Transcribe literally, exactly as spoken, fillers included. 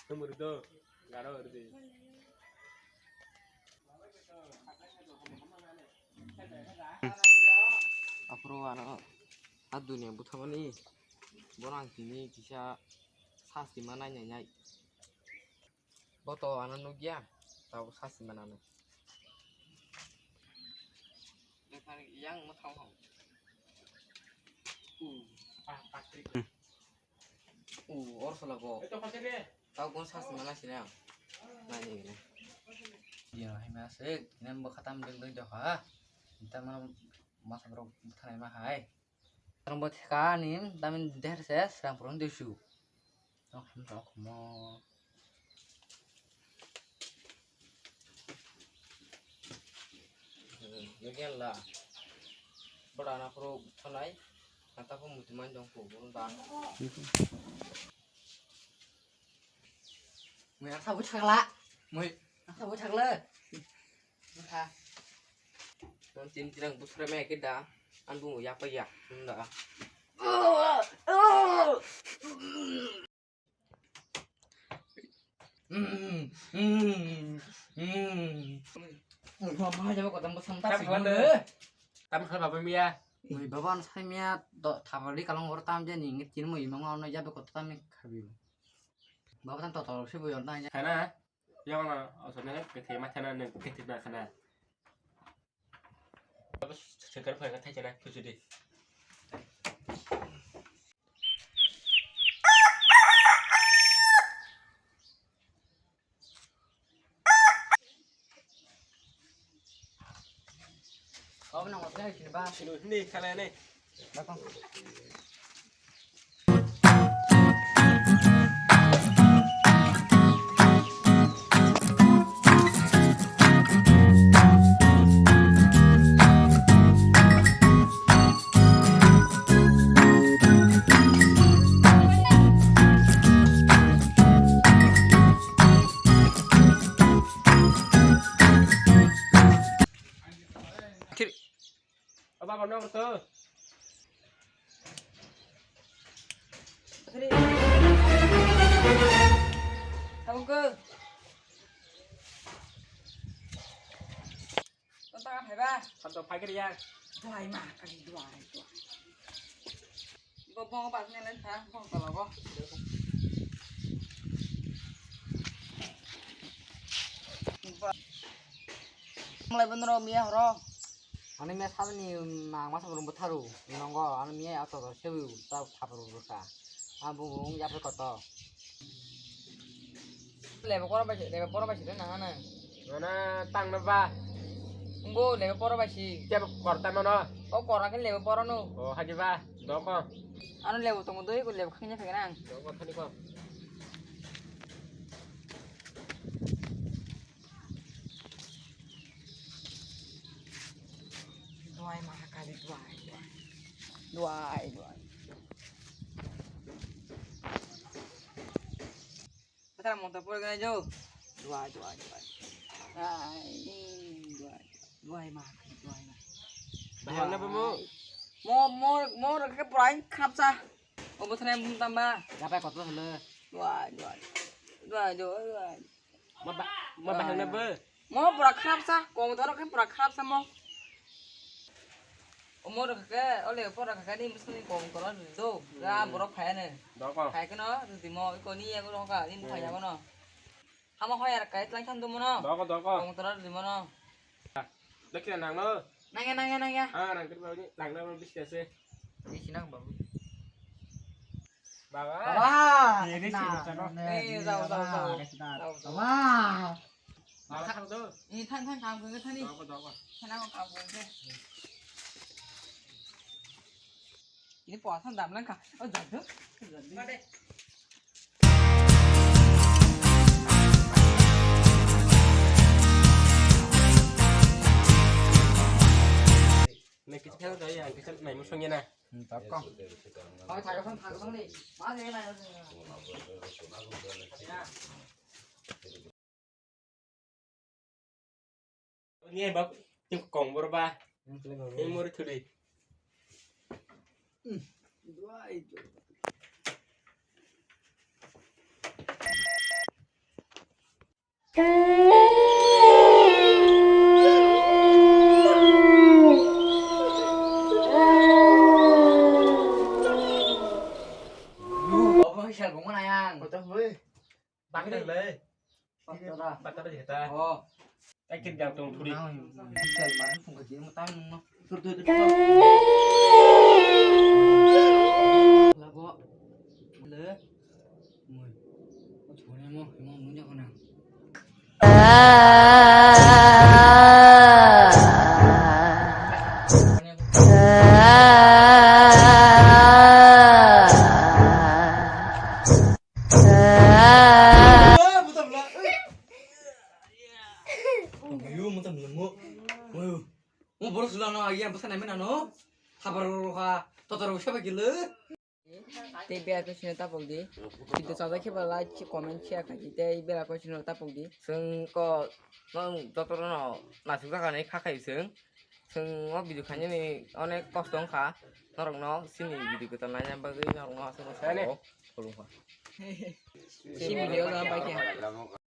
Tumuri do, garo rdi. Aphuru ano a dunia buthamani borang tini kisa sasti manai nai nai. Boto ano nukya, tabo sasti manano. Yang muthang hong. Uh, ah, patrik. Uh, or sala go. Tau kon sas mana sini ang. Nani ini. Dia hai masik, ini buka tam deng deng doha. Kita mana masa bro buta nai ma hai. Rong buat ka ni, tamin der ses, rang purun disu. Tok, tok, mo. Nugyan la. Bora na pro thanai. Kata ko mutu man dong ko bun ba. Mui asa bu thakla. Mui asa bu thakla. Mutha. Ton tin tirang busra me ke da. An bu ya pa ya. Nda. Mm, mm, mm. Mama, jabo kotam bo samta. Tam sih khala dulu. Tam khala baba mia. Mui baba an sai mia do thabali kalong or tam je ning tin mui mama ono jabe kotam khabi. Baba tan to to se bu yor na. Khana. Yang na, asal ni kete ma khana ni kete na khana. Baba sekar phai ka thai chana, tu sudi. Sinu, ni, kala ni. Aba kono to. Tabuk. Kota ka phaiba? Kota phai kiri ya. Duai ma, kali duai, duai. Bo, bo, ba, ne, len, tha, bo, tolo, bo. Malai, bo, noro, miya, horo. Ani miya, sabni, ma, masa, burung, butharu, nongo, ani miya, ato, to, sebu, ta, thapru, ruka. A, bu, bu, ya, koto. Lebe poro bai, lebe poro bai side nang ano. Mana tang na ba? Ngo lebe poro bai si. Siapa kor ta mano? O kor akin lebe poro no. O haji ba, doko. Ano lebe tongo doi ko lebe khanya phai nang. Doko thani ko. Duai Mahakali, duai, duai. Duai, duai. Kata motor pore gana jo. Duai, duai, duai. Ai, duai. Duai Mahakali, duai, duai. Bahang na ba mo? Mo, mo, mo rake pura khrap sa. O bothane bum tamba. Gapai kotor holo. Duai, duai. Duai, duai, duai. Ma ba, ma bahang na ba? Mo pura khrap sa, kong toro khe pura khrap sa mo. O mo rok khe, o le pora khe ni musuni kong toro do. Ga borok phaya ne. Doko. Phaya khe no, rudi mo, ko ni yago no ka, ni phaya mo no. Hamo hoyar kai tlang tham dumo no. Doko, doko. Kong toro rudi mo no. Dakira nangno. Nangya, nangya, nangya. Ah, nang kiri babu ni, nangno babu biskase. Ni sinang babu. Baba. Baba. Ini sih, nah, chano. Nah, eh, jao, jao, jao. Jao, jao. Baba. Baba, thang do. Eh, thang, thang, kam kung thani. Doko, doko. Thana ko kam kung ke. Ini puasa dam lang ka. Oh, jadu. Jadu. Made. Nek kisa kheno doi, ang kisa nai musong ya na. Hmm, tak kong. Kami thakasong, thakasong ni. Mas ini nai. Ni bak, ni kong bor ba. Ni mori thudi. Hmm. Dua itu. Sel bung mana yang. Kota hoi. Bakta le. Bakta da. Bakta da jeta. Oh. Ekit jang tong thuri. Sel mana phung ka jeng tang no. Thur thur thur. Labo. Le. Mui. O thuri mo, mo munya kona. Mo borok sula no, ayan bwsa nai mena no. Habar ro ha, totor ro sebe gile. Tei bera ko sino tapok di. Video chajak khe ba like, comment, share khai di. Tei bera ko sino tapok di. Chwng ko no joto no nasuk jaga ni kha khai chwng. Chwng o video khainani onek kosto wngkha. Norok no chini video kwtal naina bagwi norok no aswk no sabo. Khulumkha. Si video no bai khe.